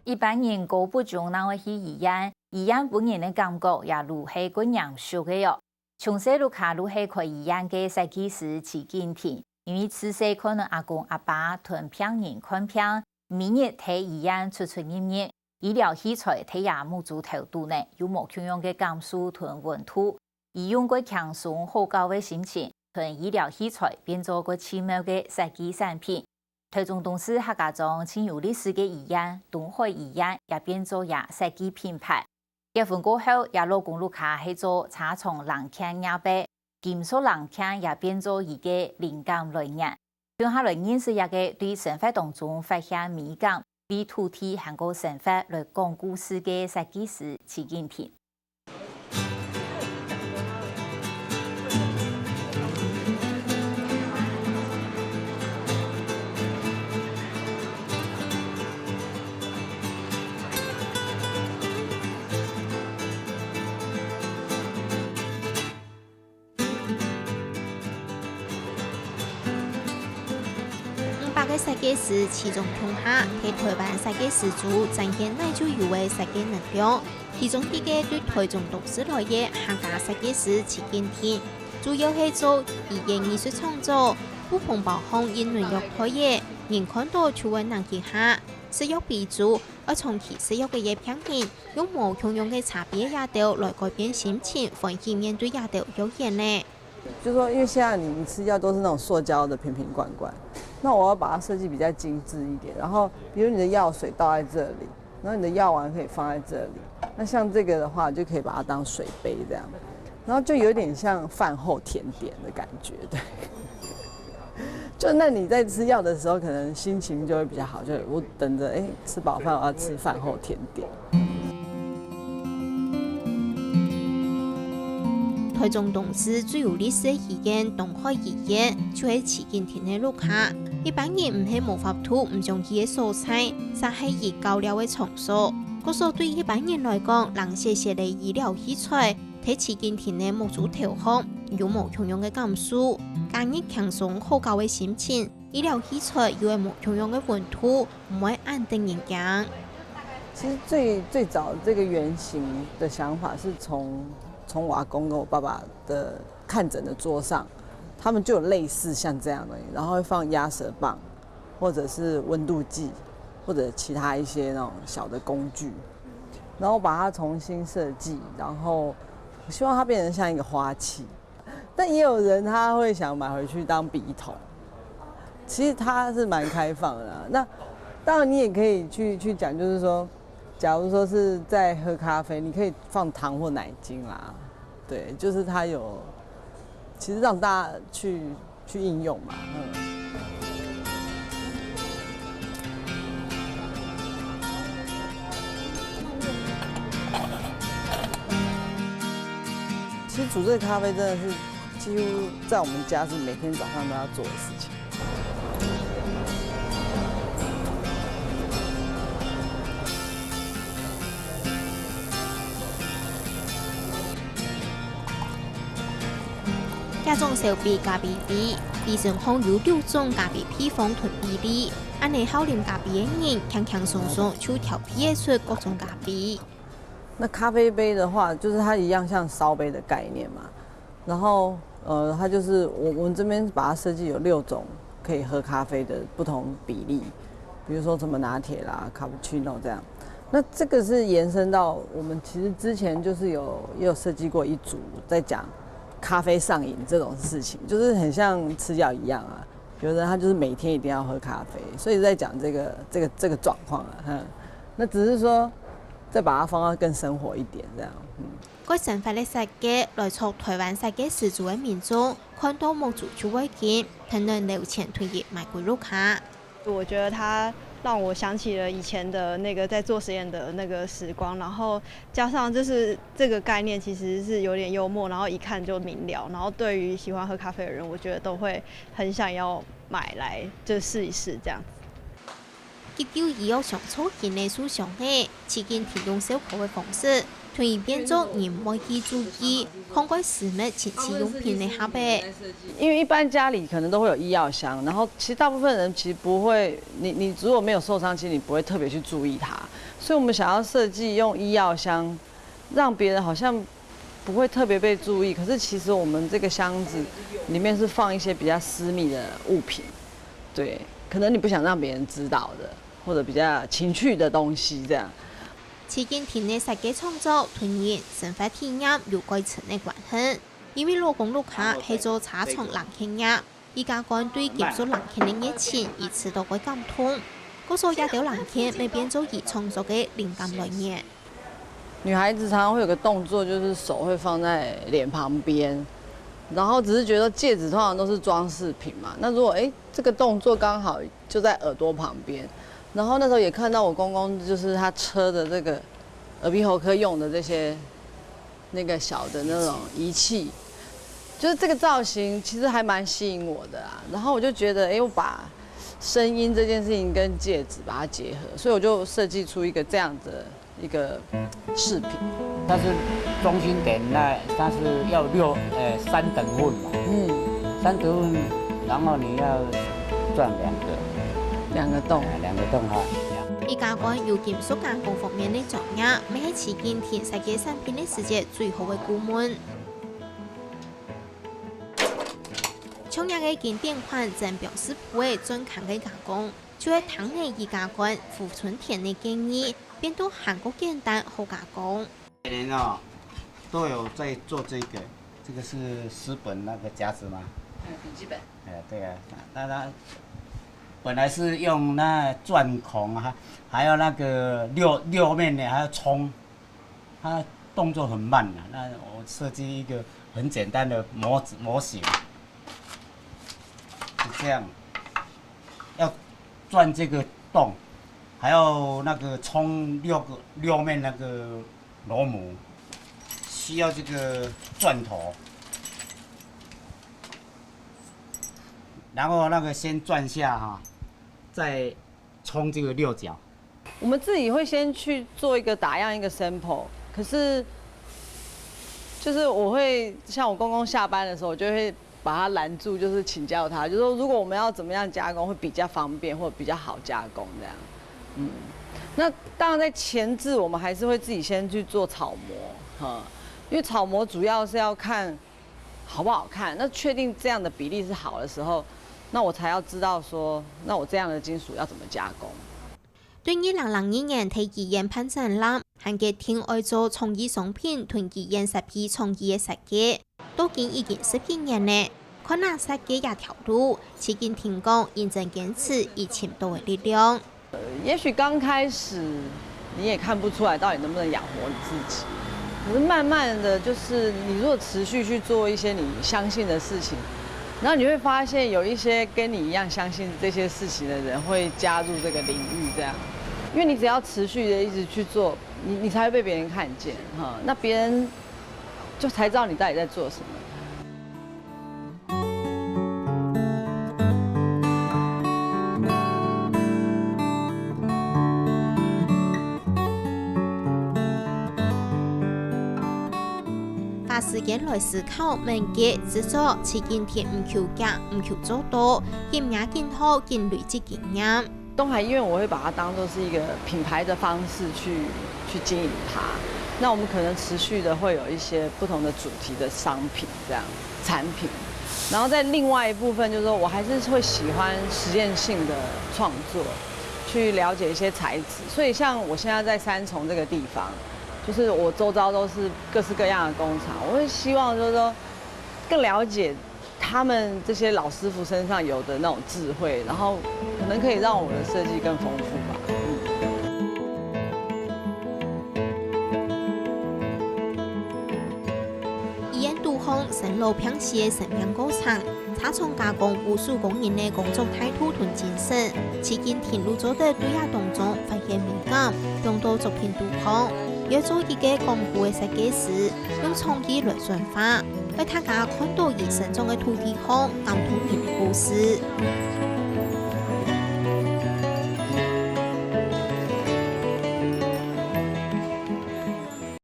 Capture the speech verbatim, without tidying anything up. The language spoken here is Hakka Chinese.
一般人高不中正會去醫院，醫院分人个感覺也就係過嚴肅个哦。從細屋下就係開醫院个設計師徐景庭，因為自細看到阿公阿爸同病人看病，每日在醫院出出入入，醫療器材在佢目珠頭肚呢，有無共樣个感受同溫度。佢用過輕鬆好搞个心情，同醫療器材變做過趣妙个設計產品。台中東勢客家庄盡有歷史个醫院，東海醫院也變做佢設計品牌。結婚過後，佢老公屋下係做車床零件業个，金屬零件也變做佢个靈感來源。共下來認識這個對生活當中發現美感、對土地還過生活來講故事个設計師徐景庭。 五百個設計師齊中共下，在台灣設計師周展現哪就有个設計能量。其中一個對台中東勢來个客家設計師徐景庭，主要係做語言藝術創作，布紅包項印軟玉台个，人看到就會躪幾下。食藥杯子，愛長期食藥个病人，用無共樣个茶杯這兜來改變心情，歡喜面對這兜藥丸呢。 就說，因為現在你吃藥都是那種塑膠的瓶瓶罐罐，那我要把它設計比較精緻一點，然後比如你的藥水倒在這裡，然後你的藥丸可以放在這裡，那像這個的話，就可以把它當水杯這樣，然後就有點像飯後甜點的感覺，對。就那你在吃藥的時候，可能心情就會比較好，就我等著，哎，吃飽飯，我要吃飯後甜點。 台中東勢最有歷史个醫院東海醫院，就係徐景庭个屋下。一般人毋係無法度毋將佢个所在，煞係佢搞尞个場所。故所對一般人來講，零舍舍个醫療器材，在徐景庭个目珠頭項，有無共樣个感受。加入輕鬆好搞个心情， 醫療器材又會無共樣个溫度，毋會恁得人驚。其實最最早這個原型的想法是從從我阿公跟我爸爸的看診的桌上，他們就有類似像這樣的，然後會放壓舌棒，或者是溫度計，或者其他一些那種小的工具，然後把它重新設計，然後我希望它變成像一個花器。 但也有人他會想買回去當筆筒，其實它是蠻開放的啊。那當然你也可以去去講，就是說，假如說是在喝咖啡，你可以放糖或奶精啦，對，就是它有，其實讓大家去去應用嘛，嗯。 其實煮這個咖啡真的是幾乎在我們家是每天早上都要做的事情。 這種小杯咖啡杯，杯身項有六種咖啡配方同比例，恁仔好啉咖啡个人，輕輕鬆鬆就調配得出各種咖啡。那咖啡杯的話，就是它一樣像燒杯的概念嘛，然後呃，它就是我我們這邊把它設計有六種可以喝咖啡的不同比例，比如說什麼拿鐵啦、cappuccino這樣。 那這個是延伸到我們其實之前就是有也有設計過一組在講咖啡上癮這種事情，就是很像吃藥一樣啊。有的人他就是每天一定要喝咖啡，所以在講這個這個這個狀況啊，哼。那只是說再把它放到更生活一點這樣，嗯。過生活个設計，來著台灣設計師周个民眾，看到目珠就會金，當然留錢同佢買歸屋下。 我覺得它讓我想起了以前的那個在做實驗的那個時光，然後加上就是這個概念其實是有點幽默，然後一看就明瞭，然後對於喜歡喝咖啡的人，我覺得都會很想要買來就試一試這樣子。急救醫藥箱做緊个受傷仔，徐景庭用笑科个方式， 同佢變做人毋會去注意，看過食物、情趣用品个盒仔。因為一般家裡可能都會有醫藥箱，然後其實大部分人其實不會，你你如果沒有受傷，其實你不會特別去注意它。所以我们想要设计用医药箱，让别人好像不会特别被注意，可是其实我们这个箱子里面是放一些比较私密的物品，对，可能你不想让别人知道的，或者比较情趣的东西这样。徐敬亭个設計創作同人生活體驗有蓋深个關係，因為老公屋下係做車床零件業， 佢家官對金屬零件个熱情一直都蓋感動，故所這兜零件乜變做佢創作个靈感來源。女孩子常常会有个动作，就是手会放在脸旁边，然后只是觉得戒指通常都是装饰品嘛。那如果诶这个动作刚好就在耳朵旁边，然后那时候也看到我公公就是他车的这个耳鼻喉科用的这些那个小的那种仪器，就是这个造型其实还蛮吸引我的啊。然后我就觉得，哎，我把声音这件事情跟戒指把它结合，所以我就设计出一个这样的一个饰品。它是中心点那，它是要六呃三等份嘛，嗯，三等份，然后你要钻两个，两个洞。两个洞哈。佢家官有金屬加工方面个專業，乜係徐敬亭設計產品个時節最好个顧問。像這个經典款真標示布个鑽孔个加工，就係聽了佢家官胡春田个建議，變到還較簡單好加工。每年哦，都有在做这个，这个是石本那个夹子吗？嗯，笔记本。哎，对啊，那它本来是用那钻孔啊，还有那个六六面的，还要冲，它动作很慢啊。那我设计一个很简单的模子模型，是这样，要钻这个洞，还有那个冲六个六面那个螺母，需要这个钻头，然后那个先钻下哈，再冲这个六角。我们自己会先去做一个打样一个 sample，可是就是我会像我公公下班的时候，我就会把他拦住，就是请教他，就说如果我们要怎么样加工会比较方便或比较好加工这样。嗯，那当然在前置我们还是会自己先去做草模，哈，因为草模主要是要看好不好看，那确定这样的比例是好的时候，那我才要知道说，那我这样的金属要怎么加工。對二零零二年在醫院辦展覽，還決定愛做創意商品同醫院設備創意个設計。到今已經十幾年了，看若設計這條路，徐敬亭講認真堅持已尋到个力量。也许刚开始你也看不出来到底能不能养活你自己，可是慢慢的，就是你如果持续去做一些你相信的事情，然后你会发现有一些跟你一样相信这些事情的人会加入这个领域，这样，因为你只要持续的一直去做，你你才会被别人看见哈。那别人就才知道你到底在做什么。花時間來思考、敏捷、執著，徐敬亭毋求遽，毋求做到，緊伢緊學，緊累積經驗。东海医院我会把它当做是一个品牌的方式去去经营它。那我们可能持续的会有一些不同的主题的商品这样产品，然后在另外一部分就是说我还是会喜欢实验性的创作，去了解一些材质。所以像我现在在三重这个地方，就是我周遭都是各式各样的工厂，我会希望就是说更了解他们这些老师傅身上有的那种智慧，然后可能可以让我的设计更丰富吧。嗯。醫院肚項生老病死个生命過程，車床加工有手工人个工作態度同精神，徐敬亭就做得對這當中發現美感，用到作品肚項。愛做一个講古个設計師，用創意來轉化， 為大家看到佢生長个土地項感動人个故事。